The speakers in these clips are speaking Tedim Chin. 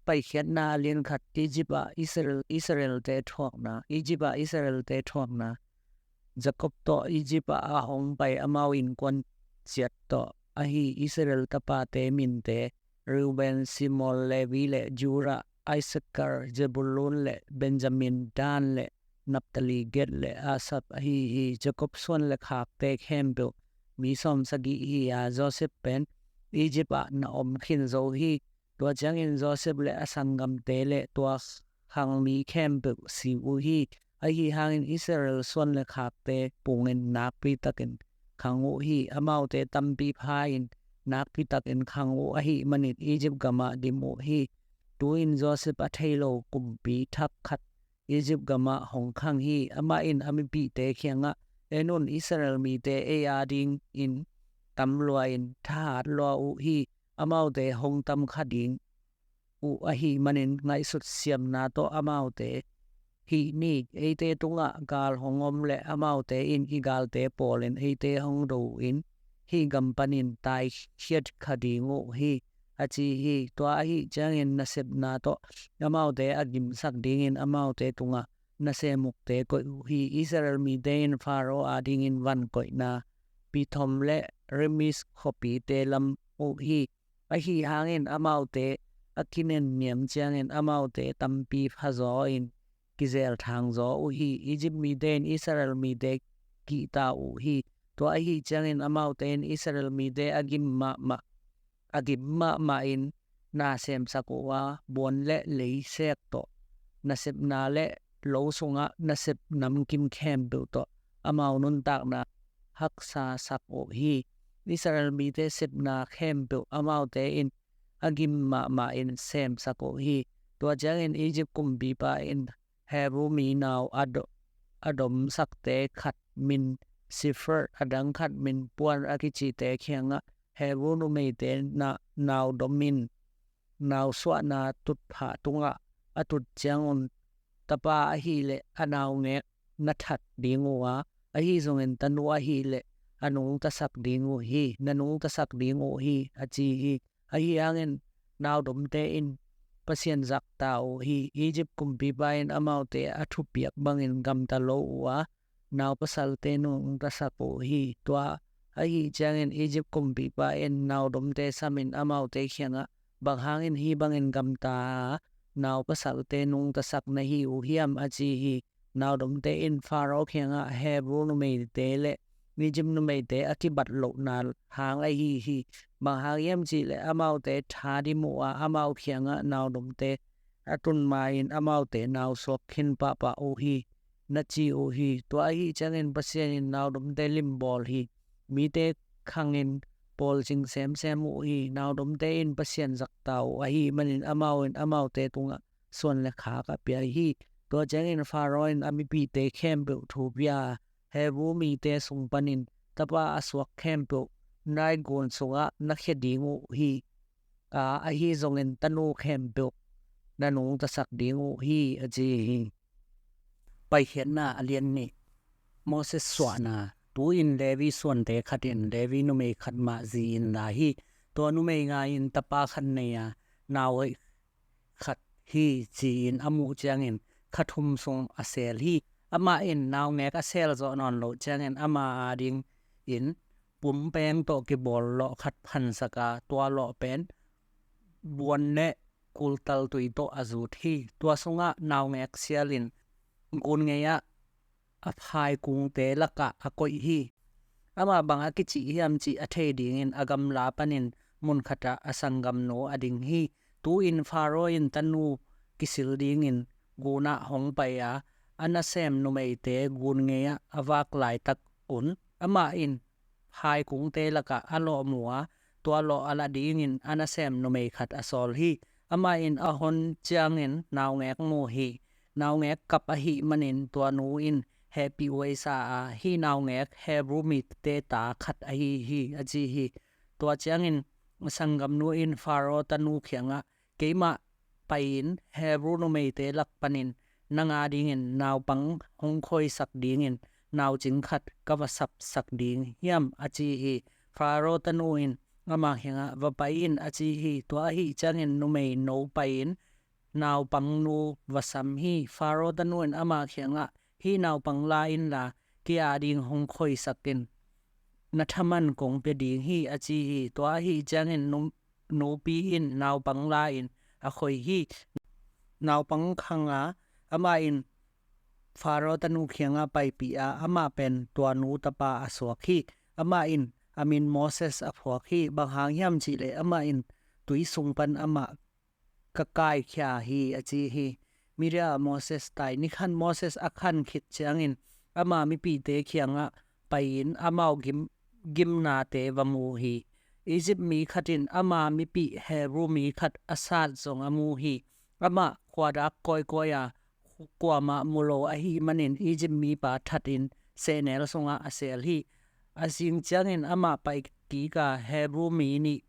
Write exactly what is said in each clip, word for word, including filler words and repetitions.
Paikhiatna a lian khat. Egypt ah Israel, Israelte thuakna. Egypt ah Israelte thuakna. Jacob tawh Egypt ah a hong pai amau innkuan ciat tawh ahi Israel tapate minte, Reuben, Simeon, Levi le Judah, Issachar, Zebulun le Benjamin, Dan le Naphtali, Gad le Asher ahi hi. Jacob suan le khakte khempeuh mi sawmsagih hi a, Joseph pen Egypt ah na om khin zo hi. Tua ciangin Joseph le a sanggamte le tua khangmi khempeuh si uh hi. Ahi hangin Israel suan le khakte pungin nakpi takin khang uh hi. Amaute tampi pha-in nakpi takin khang uh ahih manin Egypt gamah dim uh hi. Tu-in Joseph a thei lo kumpi thak khat Egypt gamah hong khang hi. Amah in a mipihte kiangah, "En un, Israel mite ei adingin tam lua-in thahat lua uh hi. Amaute hong tam kha ding uh ahih manin ngaihsut siamna tawh amaute hih ni. Eite tungah gal hong om le amaute in i galte pawlin eite hong do-in hih gam panin taikhiat kha ding uh hi," a ci hi. Tua ahih ciangin nasepna tawh amaute a gimsak dingin amaute tungah nasem ukte koih uh hi. Israel mite in Faro adingin van koihna Pithom le Rameses khuapite lam uh hi. Ahi hangin amaute a kinenniam ciangin amaute tampi phazaw-in kizelthang zaw uh hi. Egypt mite in Israel mite kihta uh hi. Tua ahih ciangin amaute in Israel mite a gim mahmah, a gim mahmahin na semsak uh a, buan le leiseek tawh nasepna le lo sungah nasep namkim khempeuh tawh amau nuntakna haksasak uh hi. Israel mite sepna khempeuh amaute in a gim mahmahin semsak uh hi. Tua ciangin Egypt kumpipa in Hebru mi nau a do-, a domsakte khat min Shifrah, a dang khat min Puah a kicite kiangah, "Hebru numeite na, nau domin nau suahna tutphah tungah a tut ciangun tapa ahih leh a naungek na that ding uh a, ahi zongin tanu ahih leh a nungtasak ding uh hi, na nungtasak ding uh hi," a ci hi. Ahi hangin naudomte in Pasian zakta uh hi. Egypt kumpipa in amaute a thupiak bangin gamta lo uh a, naupasalte nungtasak uh hi. Tua ahih ciangin Egypt kumpipa in naudomte samin amaute kiangah, "Bang hangin hih bangin gamta a, naupasalte nungtasak na hi uh hiam?" a ci hi. Naudomte in Faro kiangah, "Hebru numeite le Egypt numeite a kibat lohna hang ahi hi. Bang hang hiam cih leh amaute thadim uh a, amau kiangah naudomte a tun ma-in amaute nau suak khin pahpah uh hi," na ci uh hi. Tua ahih ciangin Pasian in naudomte limbawl hi. Mite khangin pawlcing semsem uh hi. Naudomte in Pasian zakta uh ahih manin amau in amaute tungah suan le khak a pia hi. Tua ciangin Faro in a mipihte khempeuh thupia, "Hebru mite sung panin tapa a suak khempeuh Nile gun sungah na khia ding uh hi a, ahi zongin tanu khempeuh na nungtasak ding uh hi," a ci hi. Paikhiatna a lian nih. Moses suahna. Tu-in Levi suante khat in Levi numei khat mah zi-in la hi. Tua numei nga in tapa khat nei a, nau hoih khat hi, ci-in a muh ciangin kha thum sung a seel hi. Amah in naungek a seel zawh nawn loh ciangin ama adingin pumpeng tawh kibawl lawh khat phansak a, tua lawh pen buan le kultal tui tawh a zut hi. Tua sungah naungek sialin gun ngei-ah a phaikungte lakah a koih hi. Amah bang a kicih hiam cih a thei dingin a gamla panin mun khatah a sanggamnu a ding hi. Tu-in Faro in tanu kisil dingin gunah hong pai a, a nasem numeite gun ngei-ah a vak laitak un amah in phaikungte lakah a lawh mu a, tua lawh a lah dingin a nasem numei khat a sawl hi. Amah in a hon ciangin naungek mu hi. Naungek kap ahih manin tua nu in hehpih huai sa a, "Hih naungek Hebru mite ta khat ahi hi," a ci hi. Tua ciangin a sanggamnu in Faro tanu kiangah, "Keimah pai-in Hebru numeite lak panin nang adingin naupang hong khuaisak dingin naucing khat ka va sapsak ding hiam?" a ci hi. Faro tanu in ama kiangah, "Va pai in," a ci hi. Tua ahih ciangin numeino pai-in naupangnu va sam hi. Faro tanu in ama kiangah, "Hih naupang la inla, kei ading hong khoisak in, na thaman kong pia ding hi," a ci hi. Tua ahih ciangin nu-, nupi in naupang la-in a khoi hi. Naupang khang a, amah in Faro tanu kiangah paipih a, amah pen tua nu tapa a suak hi. Amah in a min Moses a phuak hi. Bang hang hiam cihleh amah in tui sung pan amah ka kaikhia hi, a ci hi. Midia ah Moses tai. Ni khat Moses a khan khit ciangin ama mipihte kiangah pai-in amau gim, gimnate va mu hi. Egypt mi khat in ama mipih Hebru mi khat a sat zong a mu hi. Amah khuadak kawikawi a, kuamah mu lo ahih manin Egypt mipa that in sehnel sungah a sel hi. A zing ciangin amah pai kik a, Hebru mi nih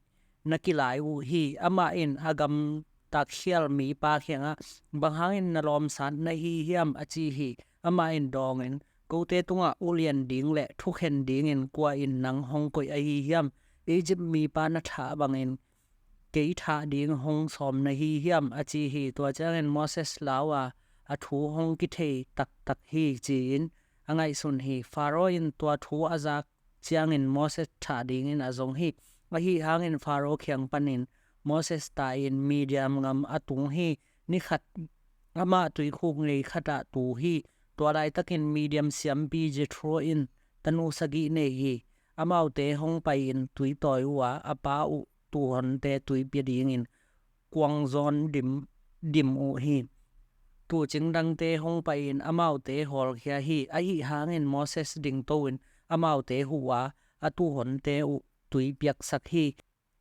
na kilai uh hi. Amah in a gamta khial mipa kiangah, "Bang hangin na lawmsat na hi hiam?" a ci hi. Amah in dawngin, "Kote tungah ulian ding le thukhen dingin kua in nang hong koih ahi hiam? Egypt mipa na thah bangin kei thah ding hong sawm na hi hiam?" a ci hi. Tua ciangin Moses lau a, "A thu hong kithei taktak hi," ci-in a ngaihsun hi. Faro in tua thu a zak ciangin Moses thah dingin a zong hi. Ahi hangin Faro kiang panin Moses tai-in Midian gam a tung hi. Ni khat amah tuikhuk ngei khatah tu hi. Tua laitakin Midian siampi Jethro in tanu sagih nei hi. Amaute hong pai-in tui tawi uh a, a pa uh tuuhonte tui pia dingin kuangzawn dim, dim uh hi. Tuucing dangte hong pai-in amaute hawlkhia hi. Ahi hangin Moses dingto-in amaute huh a, a tuuhonte uh tui piaksak hi.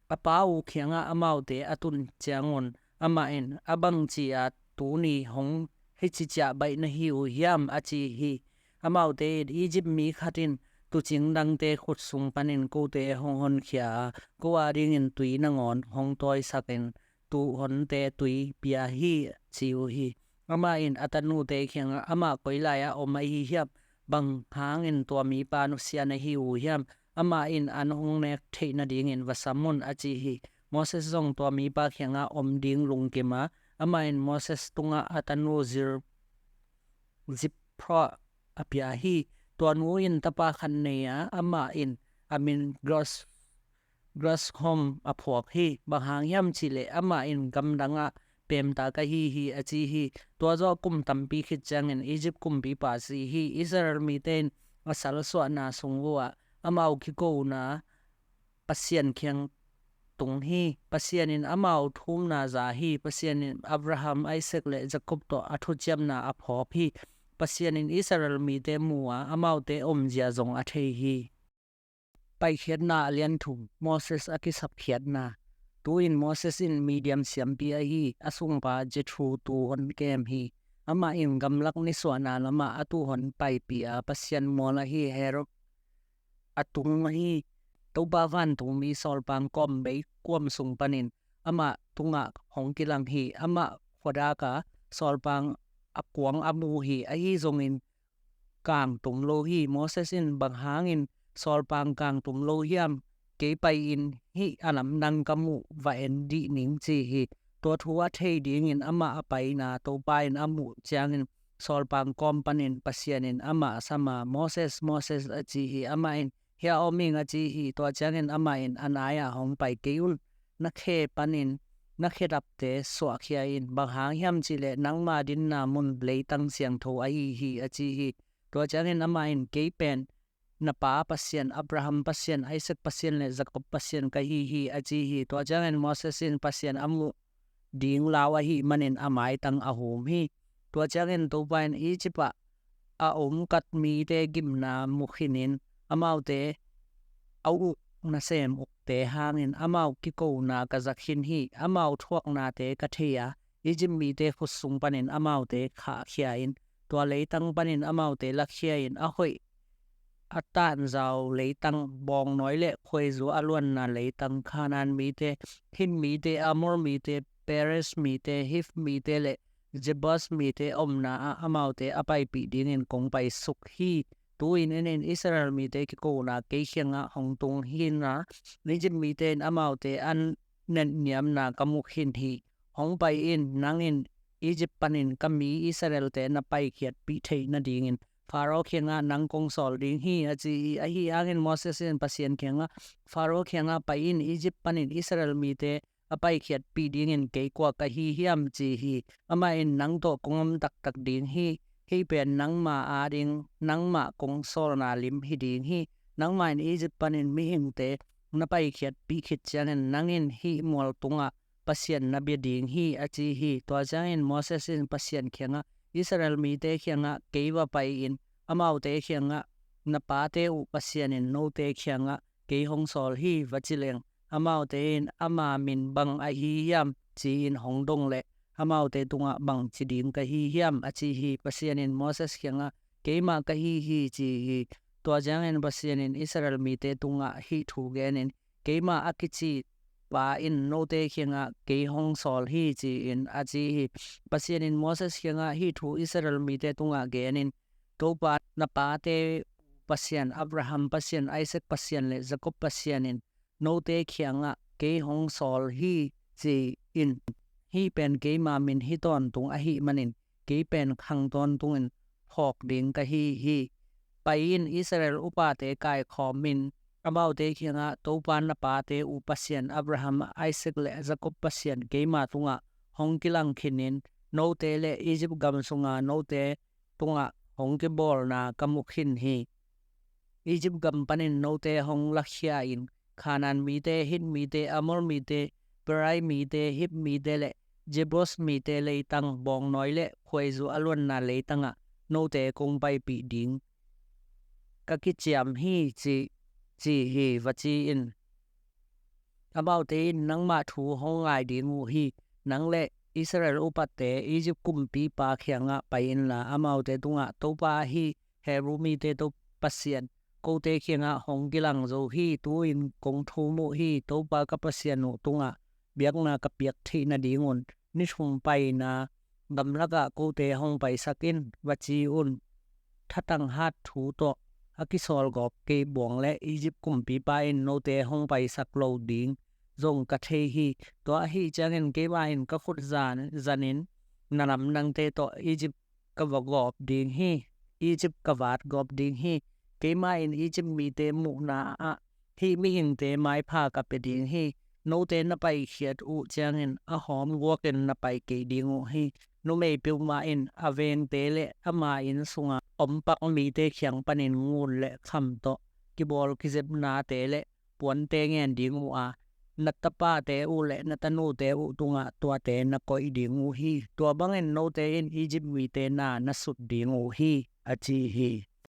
A pa uh kiangah amaute a tun ciangun amah in, "A bangci-a tuni hong hih ci ciah baih na hi uh hiam?" a ci hi. Amaute in, "Egypt mi khat in tuucing dangte khut sung panin kote hong honkhia a, ko adingin tui nangawn hong tawisakin tuuhonte tui pia hi," ci uh hi. Amah in a tanute kiangah, "Amah koi lai-ah om ahi hiam? Bang hangin tua mipa nusia na hi uh hiam? Amah in an hong nek theih nadingin va sam un," a ci hi. Moses zong tua mipa kiangah om ding lungkim a, amah in Moses tungah a tanu Zir-, Zipporah a pia hi. Tua nu in tapa khat nei a, amah in a min Gros-, Gershom a phuak hi. Bang hang hiam cihleh amah in, "Gamdangah pemta ka hi hi," a ci hi. Tua zawh kum tampi khit ciangin Egypt kumpipa si hi. Israel mite in a salsuahna sung uhah amau kikona Pasian kiang tung hi. Pasian in amau thumna za hi. Pasian in Abraham, Isaac le Jacob tawh a thuciamna a phawk hi. Pasian in Israel mite mu a, amaute omzia zong a thei hi. Paikhiatna a lian thum, Moses a kisapkhiatna. Tu-in Moses in Midian siampi ahi a sungpa Jethro tuuhon kem hi. Amah in gamlak nisuahna lamah a tuuhon paipih a, Pasian mual ahi Horeb a tung hi. Topa vantungmi sawlpang kawm bei kuam sung panin amah tungah hong kilang hi. Amah khuadak a, sawlpang a kuang a mu hi. Ahi zongin kang tum lo hi. Moses in, "Bang hangin sawlpang kang tum lo hiam? Kei pai-in hih a lamdang ka muh va en dih ning," ci hi. Tua thu a thei dingin amah a paina, Topa in a muh ciangin sawlpang kawm panin Pasian in amah a sam a, "Moses, Moses," a ci hi. Amah in, "Hiah om ing," a ci hi. Tua ciangin amah in a nai-ah hong pai kei un. Na khe panin na khedapte suahkhia in. Bang hang hiam cihleh nangma dinna mun leitang siangtho ahi hi, a ci hi. Tua ciangin amah in, "Kei pen na pa Pasian, Abraham Pasian, Isaac Pasian le Jacob Pasian ka hi hi," a ci hi. Tua ciangin Moses in Pasian a muh ding lau ahih manin a maitang a hum hi. Tua ciangin Topa in, "Egypt ah a om ka mite gimna mu khinin, amaute a uk nasem ukte hangin amau kikona ka za khin hi. Amau thuaknate ka thei a, Egypt mite khut sung panin amaute khahkhia in, tua leitang panin amaute lakhia in, a hoih a tanzau leitang, bawngnawi le khuaizu a luanna leitang, Kanaan mite, Hit mite, Amor mite, Perez mite, Hiv mite le Jebus mite omna ah amaute a paipih dingin kong paisuk hi. Tu-in en in, Israel mite kikona kei kiangah hong tung hi a, Egypt mite in amaute a netniamna ka mu khin hi. Hong pai in, nang in Egypt panin ka mi Israel-te na paikhiatpih theih nadingin Faro kiangah nang kong sawl ding hi, a ci hi. Ahi hangin Moses in Pasian kiangah, Faro kiangah pai-in Egypt panin Israel mite a paikhiatpih dingin kei kua ka hi hiam, ci hi. Amah in, nang tawh kong om taktak ding hi. Hih pen nangma ading nangmah kong sawlna lim hi ding hi. Nangmah in Egypt panin mihingte na paikhiatpih khit ciangin nang in hih mual tungah pasian na bia ding hi, a ci hi. Tua ciangin Moses in Pasian kiangah, Israel mite kiangah kei va pai-in amaute kiangah, na pate uh Pasian in note kiangah kei hong sawl hi, va ci leng, amaute in ama min bang ahi hiam, ci-in hong dong leh amaute tungah bangci ding ka hi hiam, a ci hi. Pasian in Moses kiangah, keimah ka hi hi, ci hi. Tua ciangin Pasian in Israel mite tungah hih thu genin, keimah a kici pa in note kiangah kei hong sawl hi, ci-in a ci hi. Pasian in Moses kiangah hih thu Israel mite tungah genin, Topa na pate Pasian, Abraham Pasian, Isaac Pasian le Jacob Pasian in note kiangah kei hong sawl hi, ci-in, hih pen keima min hi tawntung ahih manin kei pen khang tawntungin phawk ding ka hi hi. Pai-in Israel upate kaikhawmin amaute kiangah, Topa na pate uh Pasian, Abraham, Isaac le Jacob Pasian keima tungah hong kilang khinin note le Egypt gam sunga note tungah hong kibawlna ka mu khin hi. Egypt gam panin note hong lakhia-in Kanaan mite, Hit mite, Amor mite, Perai mite, Hiv mite le Jebus mite leitang, bawngnawi le khuaizu a luanna leitangah note kong paipih ding ka kiciam hi, ci, ci hi, va ci in. Amaute in nangmah thu hong ngai ding uh hi. Nang le Israel upate Egypt kumpipa kiangah pai inla, amaute tungah, Topa ahi Hebru mite to Pasian, kote kiangah hong kilang zo hi. Tu-in kong thum uh hi. Topa ka Pasian uh tungah biakna ka piak theih nadingun ni thum paina gamlakah kote hong paisak in, va ci un. Thatang hat thu tawh a kisawlgawp kei buang le Egypt kumpipa in note hong paisak lo ding zong ka thei hi. Tua ahi ciangin keimah in ka khut zan, zanin na lamdangte tawh Egypt ka va gawp ding hi. Egypt ka vat gawp ding hi. Keimah in Egypt mite muhna ah hih mihingte maipha ka pia ding hi. Note na paikhiat uh ciangin a hawm guakin na pai kei ding uh hi. Numei peuhmah in a vengte le ama inn sunga ompak mite kiang panin ngun le kham tawh kibawl kizepnate le puante ngen ding uh a, na tapate uh le na tanute uh tungah tuate na koih ding uh hi. Tua bangin note in Egypt mite na na sut ding uh hi, a ci hi.